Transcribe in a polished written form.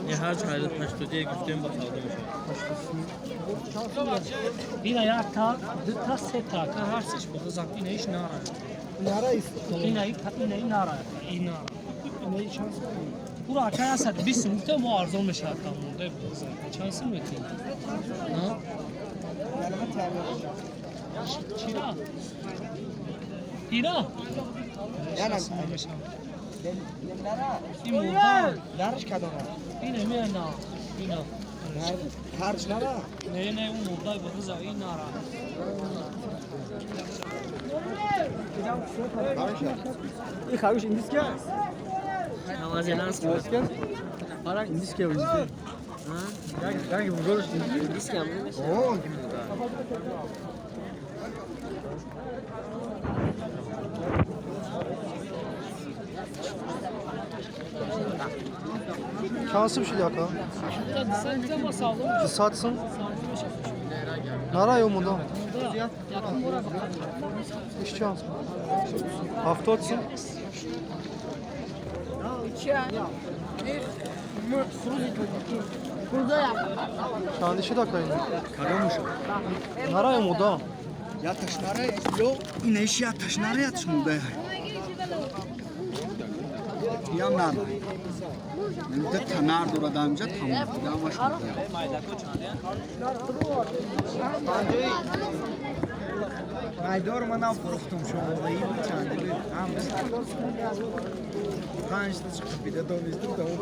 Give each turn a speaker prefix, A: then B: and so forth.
A: Не, ҳар 81 гуфтем, ба савдо мешавад.
B: 80.
C: Ина як та, ду та, се та, ка ҳар сеш буғизам, ина иш нара.
B: Нара ист.
C: Ина ина нара, ина.
B: Ина чанд сум?
C: Ура ака 120 сум гуфта, мо арзон мешавад, там монда буғизам. Чанд сум метин? На? Чира? Ира?
B: Яна
C: Мешавад. Ин мурда.
B: Нараш кадом?
C: Ина мена. Ина.
B: Ҳарч нара?
C: Не, не, ун мурда буғиза, ин нара.
B: Ин харгӯш индийский аст?
D: Новозеландский.
B: Ара, индийский индийский. Ранги бузорш индийский.
D: Индийский ҳам намешавад.
B: О, чанд сум шуди, ака? 200 сум? Нара ё мурда? Иш чанд сум? 70 сум? Чанди шуд, ака, ин? Нара ё мурда?
E: Яташ нара, ё инеш яташ нара, яташ мурда. Я нара. Ду та нар дорад амҷа, тамом. Дамаш мурда.
F: Айдор манам фурӯхтум, шумодаи чанди ҳам панҷ та чиқибида донистум, тамом.